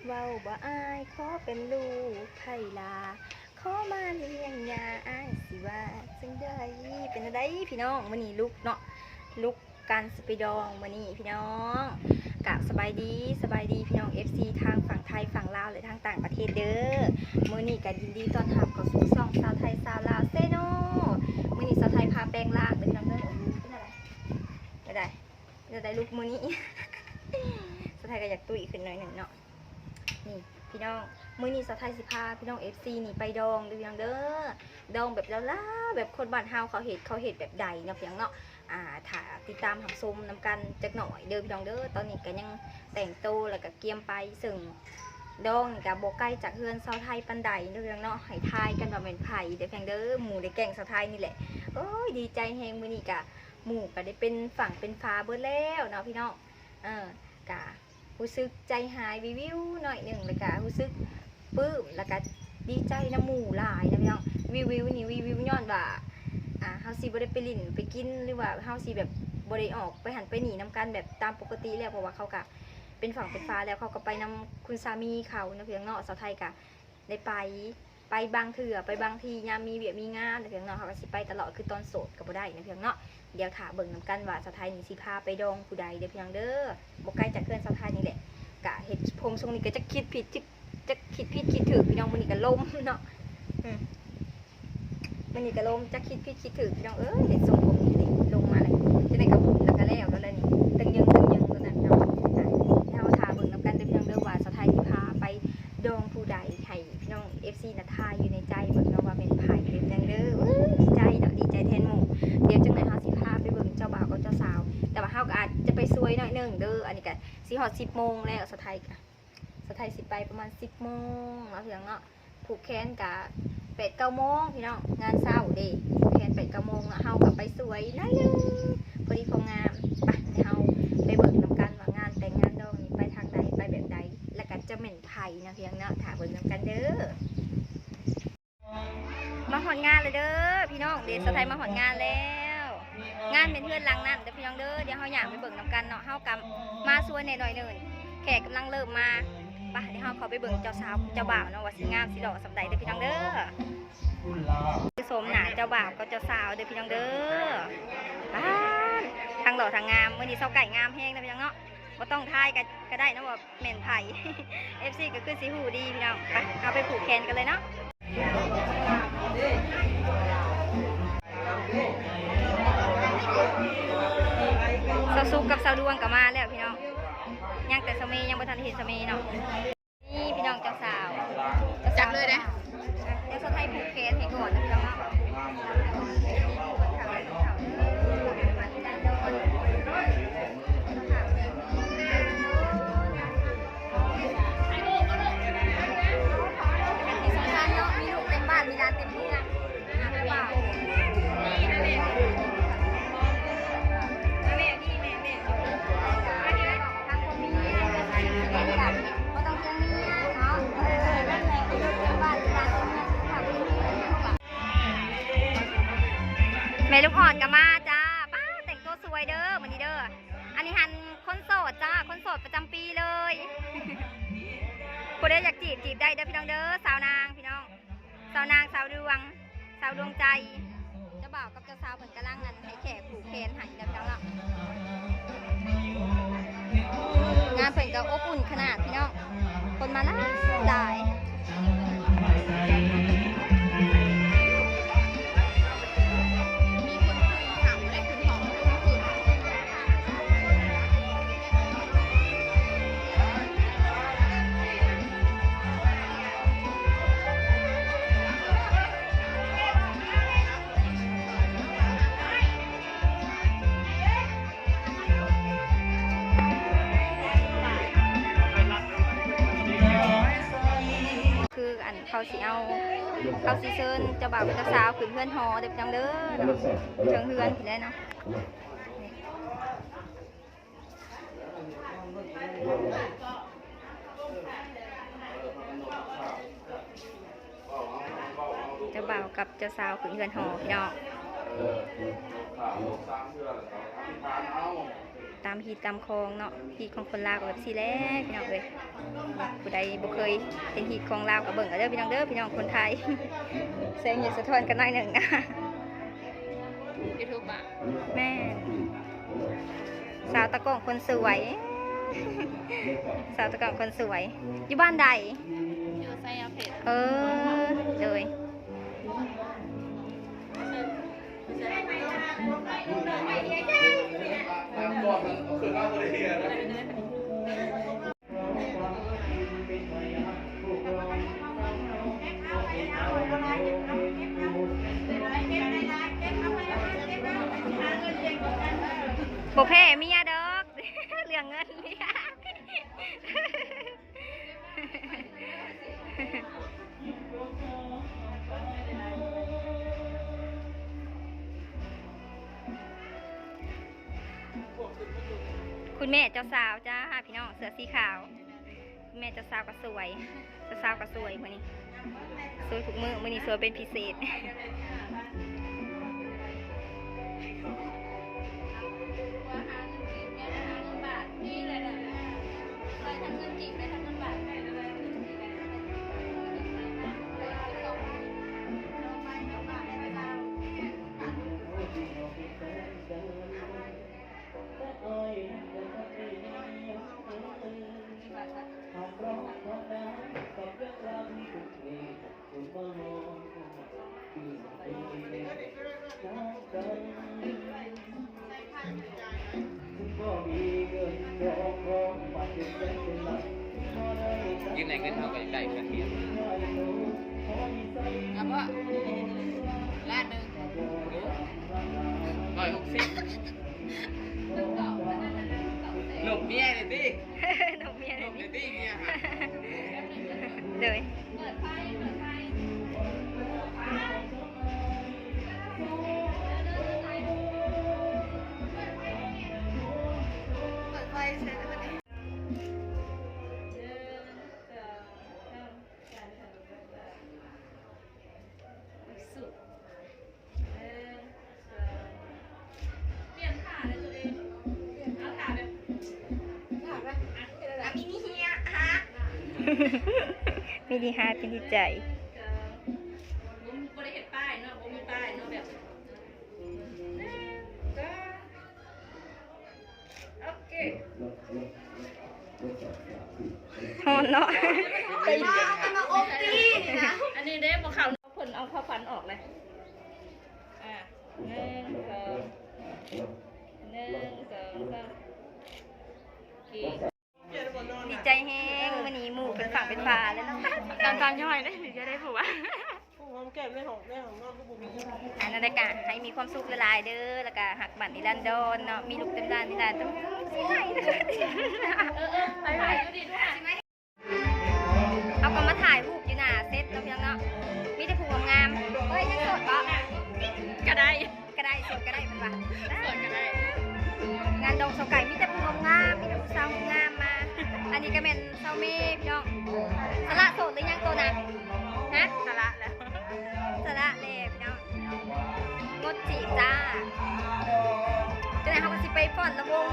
ເວົ້າບໍ່ອາຍ ຂໍເປັນລູກໃຜລະ ຂໍມາລ້ຽງຍ່າ ອ້າຍຊິວ່າຈັ່ງໃດ. ເປັນຈັ່ງໃດພີ່ນ້ອງ ມື້ນີ້ລຸກເນາະ ລຸກ ການຊິໄປດອງມື້ນີ້ພີ່ນ້ອງ. ກະສະບາຍດີ ສະບາຍດີພີ່ນ້ອງເອັຟຊີ ທາງຝັ່ງໄທ ຝັ່ງລາວ ແລະ ທາງຕ່າງປະເທດເດີ. ມື້ນີ້ກະຍິນດີຕ້ອນຮັບເຂົ້າສູ່ຊ່ອງສາວໄທສາວລາວແຊນແນວ. ມື້ນີ້ສາວໄທພາແປງຮ່າງເດີພີ່ນ້ອງເດີ. ເປັນຈັ່ງໃດ ເປັນຈັ່ງໃດ ເປັນຈັ່ງໃດລຸກມື້ນີ້? ສາວໄທກະຢາກຕຸ້ຍຂຶ້ນໜ້ອຍໜຶ່ງເນາະ. ນີ້ພີ່ນ້ອງ ມື້ນີ້ສາວໄທຊິພາພີ່ນ້ອງເອັຟຊີນີ້ໄປດອງເດີພີ່ນ້ອງເດີ. ດອງແບບລາວໆ ແບບຄົນບ້ານເຮົາເຂົາເຮັດ ເຂົາເຮັດແບບໃດເນາະພີ່ນ້ອງເນາະ. ອ່າ ຖ້າຕິດຕາມຮັບຊົມນຳກັນຈັກໜ້ອຍເດີພີ່ນ້ອງເດີ. ຕອນນີ້ກະຍັງແຕ່ງໂຕ ແລ້ວກະກຽມໄປ ເຊິ່ງດອງນີ້ກະບໍ່ໄກຈາກເຮືອນສາວໄທປານໃດເດີພີ່ນ້ອງເນາະ. ໃຫ້ທາຍກັນວ່າແມ່ນໃຜເດີພີ່ນ້ອງເດີ. ໝູ່ໃນແກ້ງສາວໄທນີ້ແຫຼະ. ໂອ້ຍ ດີໃຈແຮງ ມື້ນີ້ກະໝູ່ກະໄດ້ເປັນຝັ່ງເປັນຝາເບິດແລ້ວເນາະພີ່ນ້ອງ. ເອີ ກະ ຮູ້ສຶກໃຈຫາຍວິວໆ ໜ້ອຍໜຶ່ງ ແລ້ວກະຮູ້ສຶກປຶ້ມ ແລ້ວກະດີໃຈນຳໝູ່ຫຼາຍນະພີ່ນ້ອງ. ວິວໆ ນີ້ວິວຍ້ອນວ່າ ອ່າ ເຮົາຊິບໍ່ໄດ້ໄປຫຼິ້ນໄປກິນ ຫຼືວ່າເຮົາຊິແບບບໍ່ໄດ້ອອກໄປຫັ້ນໄປນີ້ນຳກັນແບບຕາມປົກກະຕິແລ້ວ ເພາະວ່າເຂົາກະເປັນຝັ່ງເປັນຝາແລ້ວ ເຂົາກະໄປນຳຄຸນສາມີເຂົານະພີ່ນ້ອງເນາະ. ສາວໄທກະ ໄດ້ໄປ ໄປບາງເທື່ອ ໄປບາງທີ ຍາມມີວຽກມີງານເນາະ ເຮົາກະຊິໄປຕະຫຼອດ ຄືຕອນໂສດກະບໍ່ໄດ້ເນາະ ດຽວຖ້າເບິ່ງນຳກັນວ່າສາວໄທນີ້ຊິພາໄປດອງຜູ້ໃດເດີພີ່ນ້ອງເດີ. ບໍ່ໄກຈາກເຮືອນສາວໄທນີ້ແຫຼະ. ກະເຮັດຜົມຊົງນີ້ກະຈັກຄິດຜິດ ຈັກຄິດຜິດຄິດຖືກພີ່ນ້ອງ. ມື້ນີ້ກະລົມເນາະ ອື ມື້ນີ້ກະລົມ ຈັກຄິດຜິດຄິດຖືກພີ່ນ້ອງເອີຍ. ເຮັດຊົງຜົມນີ້ລົມມາແລ້ວ ຈັ່ງໃດກະບຸນແລ້ວກະແລ້ວແລ້ວແຫຼະນີ້ ຕຶງຍຶງຕຶງຍຶງໂຕນັ້ນເນາະ. ເຮົາຖ້າເບິ່ງນຳກັນເດີພີ່ນ້ອງເດີ ວ່າສາວໄທຊິພາໄປດອງຜູ້ໃດ ໃຫ້ພີ່ນ້ອງເອັຟຊີນະ ທາຍຢູ່ໃນໃຈເບິ່ງເນາະ ວ່າແມ່ນໃຜເດີພີ່ນ້ອງເດີ. ໂອ້ຍ ດີໃຈເນາະ ດີໃຈແທນໝູ່. ດຽວຈັ່ງໃດເຮົາຊິພາໄປເບິ່ງເຈົ້າບ່າວກັບເຈົ້າສາວ ແຕ່ວ່າເຮົາກະອາດຈະໄປສວຍໜ້ອຍໜຶ່ງເດີ. ອັນນີ້ກະຊິຮອດສິບໂມງແລ້ວ ສາວໄທກະ ສາວໄທຊິໄປປະມານສິບໂມງເນາະພີ່ນ້ອງເນາະ. ຜູກແຂນກະແປດເກົ້າໂມງພີ່ນ້ອງ ງານເຊົ້າເດ. ຜູກແຂນແປດເກົ້າໂມງເນາະ ເຮົາກະໄປສວຍໜ້ອຍໜຶ່ງ ພໍດີພໍງາມ. ໄປ ດຽວເຮົາໄປເບິ່ງນຳກັນວ່າງານແຕ່ງງານດອງນີ້ໄປທາງໃດ ໄປແບບໃດ ແລ້ວກະຈະແມ່ນໃຜເນາະພີ່ນ້ອງເນາະ. ຖ້າເບິ່ງນຳກັນເດີ. ມາຮອດງານແລ້ວເດີພີ່ນ້ອງເດ. ສາວໄທມາຮອດງານແລ້ວ ງານແມ່ນເຮືອນຫຼັງນັ້ນເດີພີ່ນ້ອງເດີ. ດຽວເຮົາຍ່າງໄປເບິ່ງນຳກັນເນາະ ເຮົາກະມາສວນແດ່ໜ້ອຍໜຶ່ງ ແຂກກຳລັງເລີ່ມມາ. ໄປ ດຽວເຮົາເຂົ້າໄປເບິ່ງເຈົ້າສາວເຈົ້າບ່າວເນາະ ວ່າຊິງາມຊິຫຼໍ່ສ່ຳໃດເດີພີ່ນ້ອງເດີ. ຄືຊົມໜ້າເຈົ້າບ່າວກັບເຈົ້າສາວເດີພີ່ນ້ອງເດີ. ປາດ ທັງຫຼໍ່ທັງງາມ ມື້ນີ້ສາວໄກ່ງາມແຮງເດີພີ່ນ້ອງເນາະ. ບໍ່ຕ້ອງທາຍກະ ກະໄດ້ເນາະວ່າແມ່ນໃຜ ເອັຟຊີກະຄືຊິຮູ້ດີພີ່ນ້ອງ. ໄປ ເຮົາໄປຜູກແຂນກັນເລີຍເນາະ. ສາວສຸກກັບສາວດວງກະມາແລ້ວພີ່ນ້ອງ ຍັງແຕ່ສາວເມ ຍັງບໍ່ທັນເຫັນສາວເມເນາະ. ນີ້ພີ່ນ້ອງເຈົ້າສາວ ຈັບເລີຍເດ້. ດຽວສາວໄທຜູກແຂນໃຫ້ກ່ອນນະພີ່ນ້ອງເນາະ. ທີ່ສຳຄັນເນາະ ມີລູກເຕັມບ້ານ ມີຫຼານເຕັມເຮືອນ. ແມ່ລູກອ່ອນກະມາຈ້າ. ປ້າ ແຕ່ງຕົວສວຍເດີມື້ນີ້ເດີ. ອັນນີ້ຫັ້ນຄົນໂສດຈ້າ ຄົນໂສດປະຈຳປີເລີຍ. ຜູ້ໃດຢາກຈີບ ຈີບໄດ້ເດີພີ່ນ້ອງເດີ. ສາວນາງພີ່ນ້ອງ ສາວນາງ ສາວດວງ ສາວດວງໃຈ. ເຈົ້າບ່າວກັບເຈົ້າສາວເພິ່ນກຳລັງ ອັນ ໃຫ້ແຂກຜູກແຂນໃຫ້ແລ້ວພີ່ນ້ອງເນາະ. ງານເພິ່ນກະອົບອຸ່ນຂະໜາດພີ່ນ້ອງ ຄົນມາຫຼາຍຫຼາຍ. ຄືອັນ ເຂົາຊິເອົາ ເຂົາຊິເຊີນເຈົ້າບ່າວກັບເຈົ້າສາວຂຶ້ນເຮືອນຫໍເດີພີ່ນ້ອງເດີ. ເທິງເຮືອນພຸ້ນແຫຼະເນາະ. ເຈົ້າບ່າວກັບເຈົ້າສາວຂຶ້ນເຮືອນຫໍພີ່ນ້ອງ. ຕາມຮີດຕາມຄອງເນາະ ຮີດຂອງຄົນລາວກໍແບບຊີ້ແຫຼະພີ່ນ້ອງເອີຍ. ຜູ້ໃດບໍ່ເຄີຍເຫັນຮີດຂອງລາວກໍເບິ່ງເອົາເດີພີ່ນ້ອງເດີ ພີ່ນ້ອງຄົນໄທ. ແສງຢາກສະທ້ອນກັນໜ້ອຍໜຶ່ງ. ຢູທູບບໍ່? ແມ່ນ. ສາວຕາກ້ອງຄົນສວຍ ສາວຕາກ້ອງຄົນສວຍ ຢູ່ບ້ານໃດ? ຢູ່ໄຊຍະເພັດ. ເອີ ໂດຍ. ບໍ່ແພ້ເມຍດອກ ເລື່ອງເງິນ. ຄຸນແມ່ເຈົ້າສາວຈ້າພີ່ນ້ອງ ເສື້ອສີຂາວ. ແມ່ເຈົ້າສາວກໍສວຍ ເຈົ້າສາວກໍສວຍມື້ນີ້ ສວຍທຸກມື້ ມື້ນີ້ສວຍເປັນພິເສດ. ຢືມໃຫ້ເງິນເຮົາກໍຢາກໄດ້ຄືກັນ. ເອົາບໍ່? ລ້ານໜຶ່ງ. ໂອ້ ຮ້ອຍຫົກສິບ. ຫຼົບເມຍເດ້ຕິ. ນົກເມຍເດ້ຕິ ເມຍຫາ. ໂດຍ. ມີດີຮາດ ມີດີຮາດ ມີດີໃຈ. ບໍ່ໄດ້ເຮັດປ້າຍເນາະ ບໍ່ມີປ້າຍເນາະ ແບບ ໂອເຄ ຮ້ອນເນາະ. ອັນນີ້ເດ້ບໍ່ເຂົ້າ ເພິ່ນເອົາເຂົ້າພັນອອກເລີຍ. ອ່າ ໜຶ່ງ ສອງ ໜຶ່ງ ສອງ ສາມ ໂອເຄ. ດີໃຈແຮງ ມື້ນີ້ໝູ່ເປັນຝັ່ງເປັນຝາແລ້ວເນາະ. ນ້ຳຕາຍ້ອຍເດ້ ດີໃຈໄດ້ຜົວ. ຫອມແກ້ມໃນຫ້ອງ ໃນຫ້ອງນອນກໍບໍ່ມີ. ອັນນັ້ນແຫຼະກະໃຫ້ມີຄວາມສຸກຫຼາຍໆເດີ ແລ້ວກະຮັກໝັ້ນນິລັນດອນເນາະ ມີລູກເຕັມບ້ານເຕັມເຮືອນ. ເອີໆ ໄປໆ ຢູ່ດີດ້ວຍ. ເຮົາກໍມາຖ່າຍຮູບຢູ່ໜ້າເຊັດເນາະ ພີ່ນ້ອງເນາະ ມີແຕ່ຜູ້ງາມໆ. ເອີຍ ຍັງໂສດບໍ່? ກໍໄດ້ ກໍໄດ້ ໂສດກໍໄດ້ເພິ່ນວ່າ ໂສດກໍໄດ້. ງານດອງສາວໄກ່ມີແຕ່ຜູ້ງາມໆ ມີແຕ່ຜູ້ສາວງາມມາ. ອັນນີ້ກໍແມ່ນສາວເມ ພີ່ນ້ອງ. ສະຫຼະໂສດຫຼືຍັງໂຕນະ? ຮະ? ສະຫຼະແລ້ວ ສະຫຼະແລ້ວພີ່ນ້ອງ. ງົດຈີບຈ້າ. ຈັ່ງໃດເຮົາກໍຊິໄປຟ້ອນລຳວົງ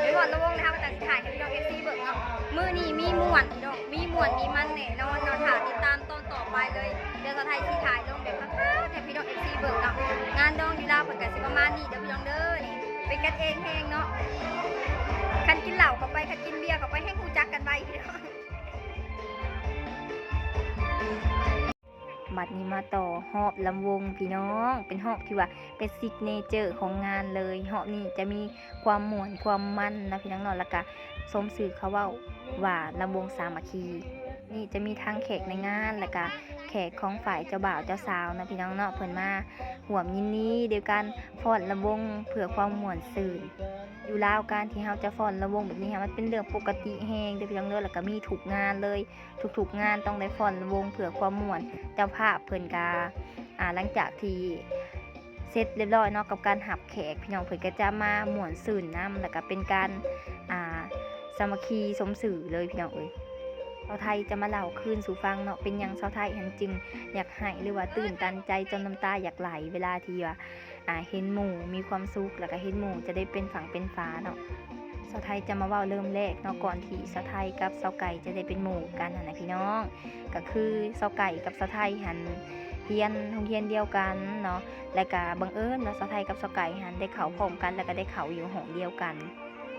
ໄປຟ້ອນລຳວົງແລ້ວເຮົາກໍຈັ່ງຊິຖ່າຍໃຫ້ພີ່ນ້ອງເອັຟຊີເບິ່ງເນາະ. ມື້ນີ້ມີມ່ວນພີ່ນ້ອງ ມີມ່ວນມີມັນແນ່ນອນເນາະ. ຖ້າຕິດຕາມຕອນຕໍ່ໄປເລີຍ ດຽວສາວໄທຊິຖ່າຍລົງແບບຄັກໆໃຫ້ພີ່ນ້ອງເອັຟຊີເບິ່ງເນາະ. ງານດອງຢູ່ລາວເພິ່ນກໍຊິປະມານນີ້ເດີພີ່ນ້ອງເດີ. ນີ້ເປັນກັນເອງແຮງເນາະ. ຄັນກິນເຫຼົ້າເຂົ້າໄປ ຄັນກິນເບຍເຂົ້າໄປ ແຮ່ງຮູ້ຈັກກັນໄວພີ່ນ້ອງ. ບັດນີ້ມາຕໍ່ຮອບລຳວົງພີ່ນ້ອງ ເປັນຮອບທີ່ວ່າເປັນຊິກເນເຈີຂອງງານເລີຍ. ຮອບນີ້ຈະມີຄວາມມ່ວນຄວາມມັນນະພີ່ນ້ອງເນາະ ແລ້ວກະສົມຊື່ເຂົາເວົ້າວ່າລຳວົງສາມັກຄີ. ນີ້ຈະມີທັງແຂກໃນງານ ແລ້ວກະແຂກຂອງຝ່າຍເຈົ້າບ່າວເຈົ້າສາວນະພີ່ນ້ອງເນາະ ເພິ່ນມາຮ່ວມຍິນດີໂດຍການຟ້ອນລຳວົງເພື່ອຄວາມມ່ວນຊື່ນ. ຢູ່ລາວການທີ່ເຮົາຈະຟ້ອນລຳວົງແບບນີ້ ມັນເປັນເລື່ອງປົກກະຕິແຮງເດີພີ່ນ້ອງເດີ ແລ້ວກະມີທຸກງານເລີຍ. ທຸກໆງານຕ້ອງໄດ້ຟ້ອນລຳວົງເພື່ອຄວາມມ່ວນ. ເຈົ້າພາບເພິ່ນກະ ອ່າ ຫຼັງຈາກທີ່ເສັດລຽບຮ້ອຍເນາະ ກັບການຮັບແຂກ ພີ່ນ້ອງ ເພິ່ນກະຈະມາມ່ວນຊື່ນນຳ ແລ້ວກະເປັນການ ອ່າ ສາມັກຄີສົມຊື່ເລີຍ ພີ່ນ້ອງເອີຍ. ສາວໄທຈະມາເລົ່າຄືນສູ່ຟັງເນາະ ເປັນຫຍັງສາວໄທຫັ້ນຈຶ່ງຢາກໄຫ້ ຫຼືວ່າຕື່ນຕັນໃຈຈົນນ້ຳຕາຢາກໄຫຼ ເວລາທີ່ວ່າ ອ່າ ເຫັນໝູ່ມີຄວາມສຸກ ແລ້ວກໍເຫັນໝູ່ຈະໄດ້ເປັນຝັ່ງເປັນຝາເນາະ. ສາວໄທຈະມາເວົ້າເລີ່ມແລກເນາະ ກ່ອນທີ່ສາວໄທກັບສາວໄກ່ຈະໄດ້ເປັນໝູ່ກັນຫັ້ນນະພີ່ນ້ອງ ກໍຄືສາວໄກ່ກັບສາວໄທຫັ້ນຮຽນໂຮງຮຽນດຽວກັນເນາະ ແລ້ວກໍບັງເອີນວ່າສາວໄທກັບສາວໄກ່ຫັ້ນໄດ້ເຂົ້າພ້ອມກັນ ແລ້ວກໍໄດ້ເຂົ້າຢູ່ຫ້ອງດຽວກັນ.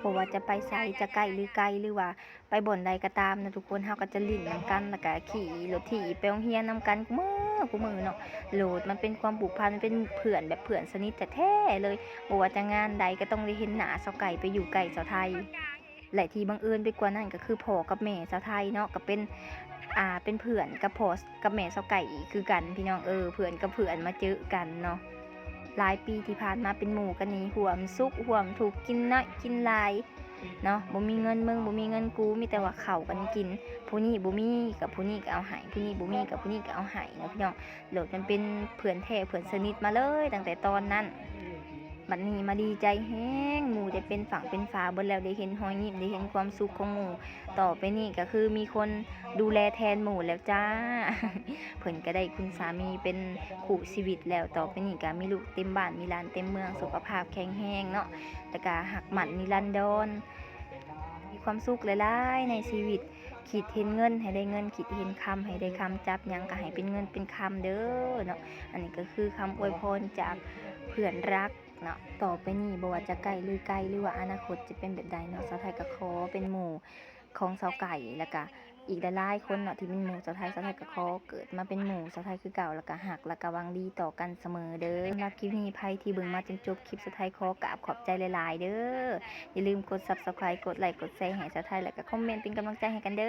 ບໍ່ວ່າຈະໄປໃສ ຈະໃກ້ຫຼືໄກ ຫຼືວ່າ ໄປບ່ອນໃດກໍຕາມນະທຸກຄົນ ເຮົາກໍຈະຫຼິ້ນນຳກັນ ແລ້ວກໍຂີ່ລົດຖີບໄປໂຮງຮຽນນຳກັນຄູ່ມື້ ຄູ່ມື້ເນາະ. ໂລດມັນເປັນຄວາມຜູກພັນ ມັນເປັນເພື່ອນແບບເພື່ອນສະໜິດແທ້ໆເລີຍ. ບໍ່ວ່າຈະງານໃດກໍຕ້ອງໄດ້ເຫັນໜ້າສາວໄກ່ ໄປຢູ່ໃກ້ສາວໄທ ແລະ ທີ່ບັງເອີນໄປກວ່ານັ້ນກໍຄືພໍ່ກັບແມ່ສາວໄທເນາະ ກໍເປັນ ອ່າ ເປັນເພື່ອນກັບພໍ່ກັບແມ່ສາວໄກ່ອີກຄືກັນພີ່ນ້ອງເອີຍ. ເພື່ອນກັບເພື່ອນມາເຈີກັນເນາະ. ຫຼາຍປີທີ່ຜ່ານມາເປັນໝູ່ກັນນີ້ ຮ່ວມສຸກຮ່ວມທຸກ ກິນໜ້ອຍກິນຫຼາຍເນາະ. ບໍ່ມີເງິນມຶງ ບໍ່ມີເງິນກູ ມີແຕ່ວ່າເຂົ້າກັນກິນ ຜູ້ນີ້ບໍ່ມີກໍຜູ້ນີ້ກໍເອົາໃຫ້ ຜູ້ນີ້ບໍ່ມີກໍຜູ້ນີ້ກໍເອົາໃຫ້ເນາະພີ່ນ້ອງ. ໂລດມັນເປັນເພື່ອນແທ້ເພື່ອນສະໜິດມາເລີຍຕັ້ງແຕ່ຕອນນັ້ນ. ບັດນີ້ມາດີໃຈແຮງ ໝູ່ໄດ້ເປັນຝັ່ງເປັນຝາເບິດແລ້ວ ໄດ້ເຫັນຮອຍຍິ້ມ ໄດ້ເຫັນຄວາມສຸກຂອງໝູ່. ຕໍ່ໄປນີ້ກໍຄືມີຄົນດູແລແທນໝູ່ແລ້ວຈ້າ ເພິ່ນກໍໄດ້ຄຸນສາມີເປັນຄູ່ຊີວິດແລ້ວ. ຕໍ່ໄປນີ້ກໍມີລູກເຕັມບ້ານມີຫຼານເຕັມເມືອງ ສຸຂະພາບແຂງແຮງເນາະ ແລ້ວກໍຮັກໝັ້ນນິລັນດອນ. ມີຄວາມສຸກຫຼາຍໆໃນຊີວິດ ຄິດເຫັນເງິນໃຫ້ໄດ້ເງິນ ຄິດເຫັນຄຳໃຫ້ໄດ້ຄຳ ຈັບຫຍັງກໍໃຫ້ເປັນເງິນເປັນຄຳເດີເນາະ. ອັນນີ້ກໍຄືຄຳອວຍພອນຈາກເພື່ອນຮັກເນາະ. ຕໍ່ໄປນີ້ບໍ່ວ່າຈະໃກ້ຫຼືໄກ ຫຼືວ່າອະນາຄົດຈະເປັນແບບໃດເນາະ ສາວໄທກໍຂໍເປັນໝູ່ຂອງສາວໄກ່ ແລ້ວກະອີກຫຼາຍໆຄົນເນາະ ທີ່ເປັນໝູ່ສາວໄທ. ສາວໄທກໍຂໍເກີດມາເປັນໝູ່ສາວໄທຄືເກົ່າ ແລ້ວກະຮັກ ແລ້ວກະຫວັງດີຕໍ່ກັນສະເໝີເດີ. ສຳລັບຄລິບນີ້ ໃຜທີ່ເບິ່ງມາຈົນຈົບຄລິບ ສາວໄທຂໍກາບຂອບໃຈຫຼາຍໆເດີ. ຢ່າລືມກົດ Subscribe ກົດໄລ ກົດແຊໃຫ້ສາວໄທ ແລ້ວກະຄອມເມັນເປັນກຳລັງໃຈໃຫ້ກັນເດີ.